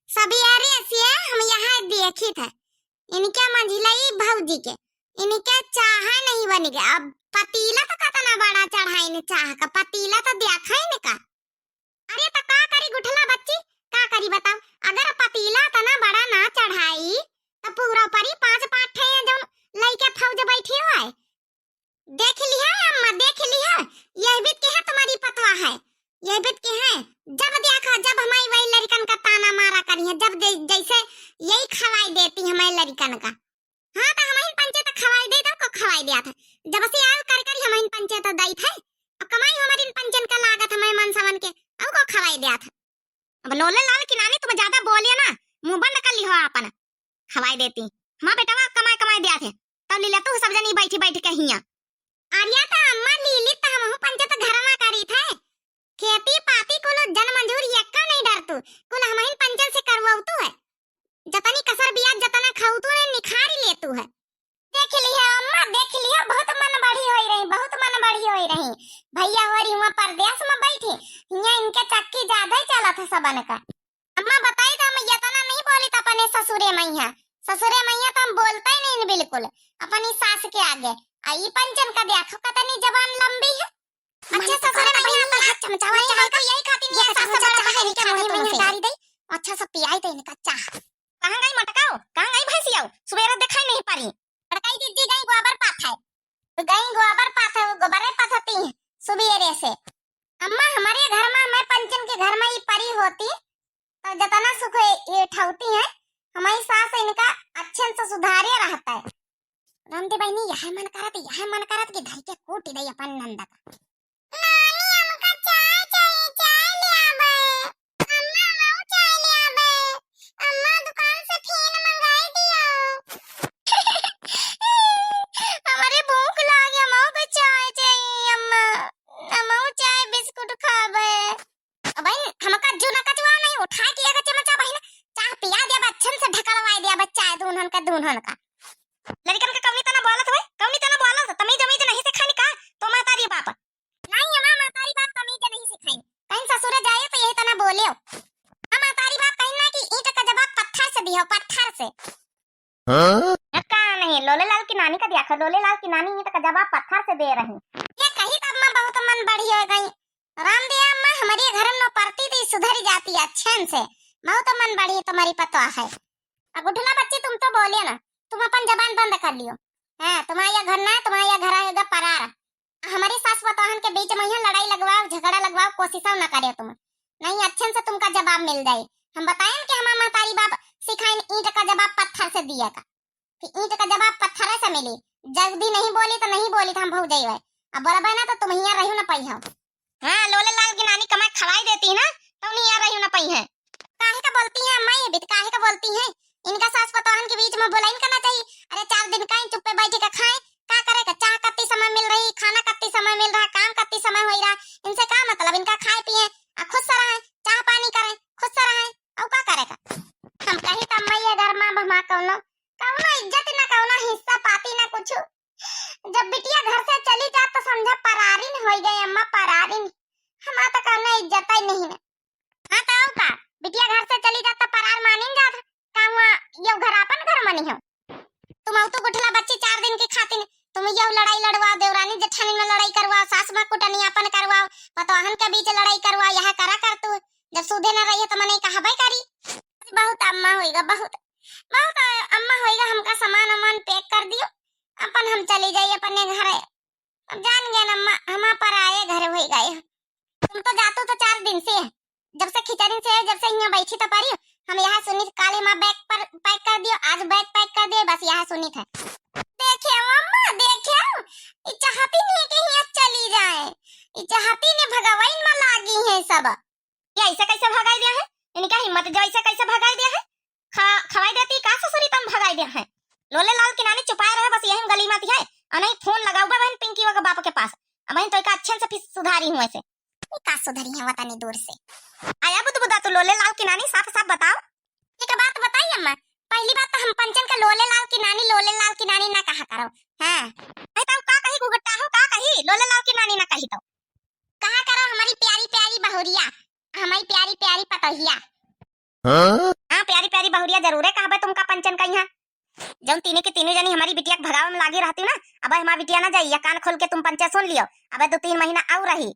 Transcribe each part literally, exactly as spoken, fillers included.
सबेरे से हम यहाँ देखित है, इनके मंझिलई भौजी के, इनके चाह नहीं बनी गए। अब पतीला तो कतना बड़ा चढ़ाइन चाह का, पतीला तो देखाइन का। अरे तो का करी गुठला बच्ची, का करी बताओ, अगर पतीला इतना बड़ा ना चढ़ाई तो पूरा परी पाँच पाँच ठे जौन लइके फौज बैठी हुआ है। देख लिहा अम्मा, देख लिहा, यह बीत के है तुम्हारी पतवा है, यह बीत के है। जब देखा जब हमारी वही लड़कन का ताना मारा करी है, जब दे, जैसे यही खवाई देती हमारे लड़कन का। हाँ तो हमहिन पंचे तो खवाई दे दो, को खवाई दिया था, जब से आयो कर करी हमहिन पंचे तो दई थे, अब कमाई हमारी पंचन का लागत हमारे मन समन के, अब को खवाई दिया था। अब लोले लाल की नानी तुम ज्यादा बोलिए ना, मुंह बंद कर लिहो आपन। खवाई देती। हमार बेटवा कमाए कमाए दिया थे, तब लीला तू सब जनी बैठी बैठ के हिया। अरे तो अम्मा लीली तो हमहू पंचे तो घरवा करी थे। खेती पाती कुल जन मजूर यक्का नहीं डरतू, कुल हमहिन पंचन से करवतू है। जतनी कसर बिया जतना खाऊ तू ने निखारी लेतू है। देख लिया अम्मा, देख लिया, बहुत मन बढ़ी होई रही, बहुत मन बढ़ी होई रही। भैया होरी हुआ परदेस में बैठी, हिया इनके चक्की ज्यादा ही चलत है सबन का। अम्मा बताई तो हम यतना नहीं बोली तो अपने ससुरे मैया, ससुरे मैया तो हम बोलते ही नहीं बिल्कुल, अपनी सास के आगे। आ ई पंचन का देखो कतनी जबान लंबी है। अच्छा ससुरे मैया तो हाथ चमचावा नहीं, चाहे तो यही खातिर नहीं ये सास चमचा बड़ा चाहे है, इनके मुंह में डाल दे। अच्छा सब पियाई दे इनका चाह। कहाँ गई मटकाओ, कहाँ गई भैंसियाओ? सुबेरे दिखाई नहीं पड़ी। मटकाई दीदी गई गोबर पाथे, गई गोबर पाथे, गोबरे पाथती सुबेरे से। अम्मा हमारे घर में, मैं पंचन के घर में ही परी होती तो जतना सुख ये, ये ठौती है, हमारी सास इनका अच्छे से सुधारे रहता है। रामदेव बहनी यह मन करत, यह मन करत कि धई के कूट दे अपन नंद का। नानी, हमका चाय चाहिए, चाय ले आवे। अम्मा, हमहू चाय ले आवे। अम्मा, दुकान से फेन मंगाई दिया। हमरे भूख लागे, हमहू के चाय चाहिए, अम्मा। हमहू चाय बिस्कुट खाबे। अबहिन हमका जू ना कचवा नहीं, उठा के एक चमचा बहिन चाह पिया दिया, बच्चन से ढकलवाई दिया, बच्चा है दून्हन का, दून्हन का। लड़कन का कौनी तना बोलत हुए, कौनी तना बोलत, तमीज अमीज नहीं सिखानी का, तो महतारी बाप। नहीं, हमार महतारी बाप तमीज नहीं सिखाई। कहीं ससुरे जाए तो यही तना बोले हो। हम महतारी बाप कहीं ना कि ईंट का जवाब पत्थर से दियो, पत्थर से। हाँ? का नहीं, लोले लाल की नानी का दिया खा, लोले लाल की नानी ईंट का जवाब पत्थर से दे रही। ये कही तब मैं बहुत मन बढ़ी हो गई। राम दिया अम्मा हमारे घर में परती थी, सुधरी जाती अच्छे से। बहुत मन बढ़ी तुम्हारी पतवा है। अब गुठला बच्ची तुम तो बोलिए ना, तुम अपन जबान बंद कर लियो। हाँ, तुम्हारा यह घर ना है, तुम्हारा यह घर आएगा परार। हमारी सास पतोहन के बीच में यहाँ लड़ाई लगवाओ, झगड़ा लगवाओ, कोशिश ना करे तुम। नहीं, अच्छे से तुमका जवाब मिल जाए। हम बताएन कि हमार महतारी बाप सिखाइन ईंट का जवाब पत्थर से दिया का। कि ईंट का जवाब पत्थर से मिली। जल्दी नहीं बोली तो नहीं बोली तो हम भौजाई है। अब बोलबे ना तो तुम हियाँ रहियो ना पइहो। हाँ, लोले लाल की नानी कमाए खवाई देती ना, तो नहीं हियाँ रहियो ना पइहे। काहे का बोलती है अम्मा ये बीत, काहे का बोलती है? इनका सास पतोहन के बीच में बोला इनका ना चाहिए। अरे चार दिन का ही चुप्पे बैठ के खाए, का करे का? चाह कत्ती समय मिल रही, खाना कत्ती समय मिल रहा, काम कत्ती समय हो रहा, इनसे का मतलब? इनका खाए पिए, आ खुश से रहे, चाह पानी करे, खुश से रहे, और का करे का? हम कही त अम्मा ये घर में अब हमार कौनो, कौनो इज्जत ना, कौनो हिस्सा पाती ना कुछ। जब बिटिया घर से चली जात तो समझा परारिन हो गए अम्मा, परारिन। हमार तो कौनो इज्जत ही नहीं ना। हाँ तो और का, बिटिया घर से चली जात तो परार मानिन जात, का हुआ यो घर आपन घर मानी हो? तुम आऊ तो गुठला बच्ची चार दिन की खातिन, तुम यो लड़ाई लड़वाओ, देवरानी जेठानी में लड़ाई करवाओ, सास माँ कुटनी आपन करवाओ, पतवाहन के बीच लड़ाई करवाओ, यह करा कर तू। जब सूधे न रही है तो मने कहबे करी। बहुत अम्मा होइगा, बहुत, बहुत अम्मा होइगा, हमका सामान वामान पैक कर दियो, अपन हम चली जाई अपने घरे। अब जान गए न अम्मा, हमार पराए घर होई गए। तुम तो जातू तो चार दिन से, जब से खिचड़ी से, जब से यहाँ बैठी तो परी, हम यह सुनी काले माँ बैग पर पैक कर दियो, आज बैग पैक कर दियो, बस यह सुनी थे। देखे अम्मा, देखे, ई चाहती नहीं कि यहाँ चली जाए, ई चाहती ने भगवान में लागी है सब। ये ऐसे कैसे भगाई दिया है? इनका हिम्मत जो ऐसे कैसे भगाई दिया है? खा-, खवाई देती का ससुरी तम भगाई दिया है? लोले लाल की नानी चुपाए रहे, बस यही गली मत है। अ नहीं फोन लगाऊबा बहन पिंकी के बाप के पास। अब बहन तो का अच्छे से फिर सुधारी हूँ ऐसे। ये का सुधरी है वतनी दूर से। आया बुदबुदा तू लोले लाल की नानी साफ साफ बताओ। एक बात बताई अम्मा, पहली बात तो हम पंचन का लोले लाल की नानी, लोले लाल की नानी ना कहा करो। हाँ। नहीं तो का कही गुगट्टा हो, का कही? लोले लाल की नानी ना कही तो। कहा करो हमारी प्यारी प्यारी बहुरिया, हमारी प्यारी प्यारी पतोहिया। हाँ? हाँ, प्यारी प्यारी बहुरिया जरूरे कहबे तुमका पंचन कइहाँ। जउन तीनी के तीनी जनी हमरी बिटिया के भगावे में लागी रहती ना, अबे हमार बिटिया ना जाई, या कान खोल के तुम पंचे सुन लियो, अबे दो तीन महीना अउर रही।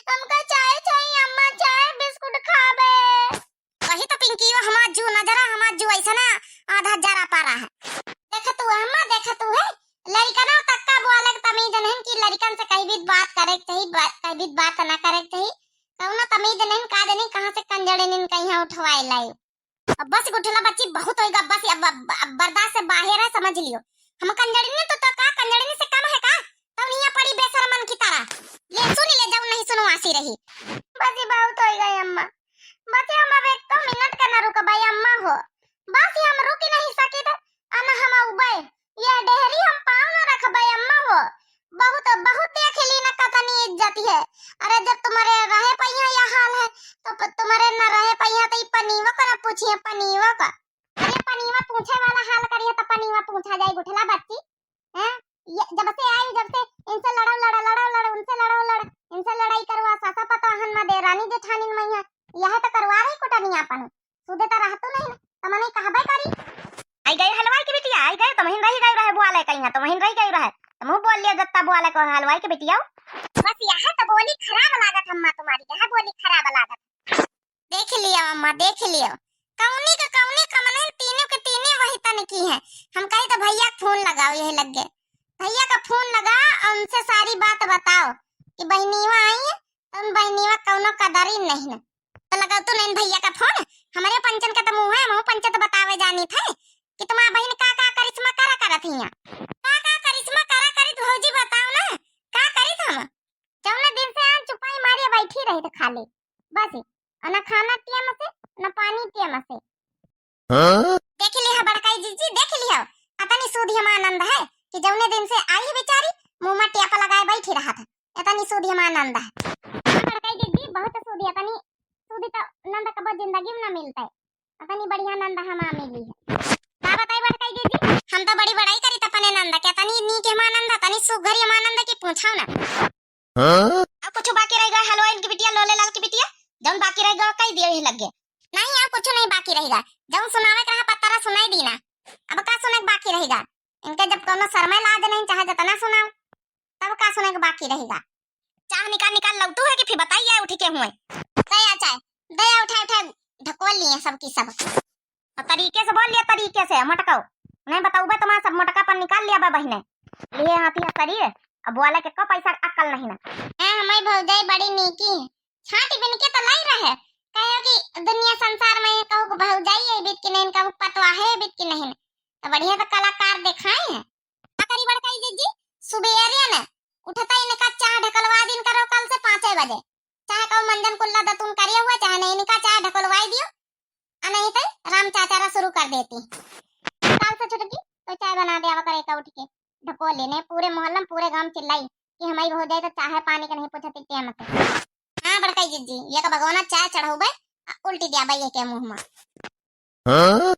हमका चाय चाही अम्मा, चाय बिस्कुट खाबे। वही तो पिंकियो हमार जू नजरा, हमार जू ऐसा ना आधा जरा पारा है। देख तू अम्मा, देख तू है, लड़िकना तक का बोले के तमीज नहीं कि लड़िकन से कहीं भी बात करे के चाही, बा-, कहीं भी बात ना करे के चाही। कौनो तमीज नहीं, का जानी कहाँ से कंजड़िन कहीं उठवाए लाई। अब बस गुठला बच्ची बहुत होइगा, बस अब, अब, अब बर्दाश्त से बाहर है, समझ लियो। हम कंजड़िन तो, तो का कंजड़िन से कम है का? तब निया पड़ी बेशरमन की तरह। ले सुन ले, जाऊ नहीं सुनवासी रही। बस ये बहुत होइगा अम्मा, बस ये हम अब एक तो मिनट का ना रुकबे अम्मा हो, बस ये हम रुक ही नहीं सकी थे। अन हम उबे, ये डेहरी हम पाँव न रखबे अम्मा हो। बहुत, बहुत देख ली न कतनी इज्जत है। अरे जब तुम्हारे रहे पहिया यह हाल है, तो प-, तुम्हारे न रहे पहिया तो ई पनीवा को न पूछिए, पनीवा का। अरे पनीवा पूछे वाला हाल करिए तो पनीवा पूछा जाए गुठला बच्ची। हैं? ये जब से आई, जब से इनसे लड़ो, लड़ो, लड़ो, लड़ो, उनसे लड़ो, लड़, इनसे लड़ाई करवा, सासा पतोहन में, देरानी जेठानी में, यह तो करवा रही कुटनी अपन। सुधे त रहतू नहीं ना, त मनई कहबे करी। आई गए हलवाई के बिटिया, आई गए, तुमहिन रही गए रहे बुआले कइहाँ, तुमहिन रही गए रहे, तुमहू बोल लियो जत्ता बुआले को हलवाई के बिटिया। बस यह तो बोली खराब लागत अम्मा तुम्हारी, यह बोली खराब लागत। देख लियो अम्मा, देख लियो, कौनी के कौनी कमनहिन, तीनों के तीनों वही तन की हैं। हम कही तो भैया के फोन लगाओ, यही लग गए, भैया का फोन लगा और उनसे सारी बात बताओ कि बहनीवा आई है, तुम बहिनिया कौनो कदरी नहीं न। तो लगाओ तू नैन भैया का फोन, हमरे पंचन का तो मुँह है, हमहू पंचे तो बतावे जानी थे कि तुम्हार बहिन का का करिश्मा करा करत हिया। का का करिश्मा करा करित भौजी बताओ ना, का करित हम? जौने दिन से आन चुपाई मारे बैठी रही थे खाली, बस, और ना खाना टेम से, ना पानी टेम से। हाँ? देख लिहा बड़काई जीजी, देख लिहा, अतनी सूधी हम आनंद है कि जौने दिन से आई है बेचारी, मुँह में टेप लगाए बैठी रहा था। एतनी सूधी हमार नंद है। हाँ, बड़काई दीदी, बहुत सूधी, एतनी सूधी तो नंद कबो जिंदगी में ना मिलते। एतनी बढ़िया नंद हमार मिली है। का बताई बड़काई दीदी, हम तो बड़ी बड़ाई करी त अपने नंद के, एतनी नीक हमार नंद, एतनी सुघरी हमार नंद की पूछो ना। हाँ? अब कुछ बाकी रह गया, हलवाइन की बिटिया, लोले लाल की बिटिया, जौन बाकी रह गया, कही दियो यही लग गए। नहीं, अब कुछ नहीं बाकी रहेगा, जौन सुनावे के रहा पत्तरा सुनाई दी ना। अब का सुने के बाकी रहेगा? इनके जब कौनो शर्मे लाज नहीं, चाहे जितना सुनाओ, तब का सुने के बाकी रहेगा? चाह निकाल निकाल लौटू है कि फिर बताइए उठ के हुए। दया चाय, दया उठाए उठाए ढकोल लिए सब की सब। और तरीके से बोल लिया, तरीके से, मोटकाओ। नहीं बताऊबे तो मैं सब मोटका पर निकाल लिया बा बहिने। लिए हाथी है शरीर, अब बोले के को पैसा अक्कल नहीं ना। हैं, हमारी भौजाई बड़ी नीकी है। छाटी बिन के तो लाई रहे, कहे कि दुनिया संसार में कहू के भौजाई है बीत की नहीं, कहू पतवा है बीत की नहीं। तो बढ़िया तो कलाकार दिखाए हैं। का करी बड़काई जीजी, सुबेरे न उठता इनका चाह ढकलवा दिन करो कल से पाँचे बजे, चाहे कहू मंजन कुल्ला दतुन करिया हुआ, चाहे नहीं इनका चाह ढकलवाई दियो, आ नहीं तो राम चाचारा शुरू कर देती। काल से छुटकी तो चाय बना दे आवा करे का उठ के ढकोले ने पूरे मोहल्ला में पूरे गांव चिल्लाई कि हमारी भौजाई तो चाहे पानी के नहीं पूछती टेम से। हाँ बड़काई जीजी, ये का भगवाना चाय चढ़ाऊ बे, आ उल्टी दिया बे ये के मुंह में। हाँ?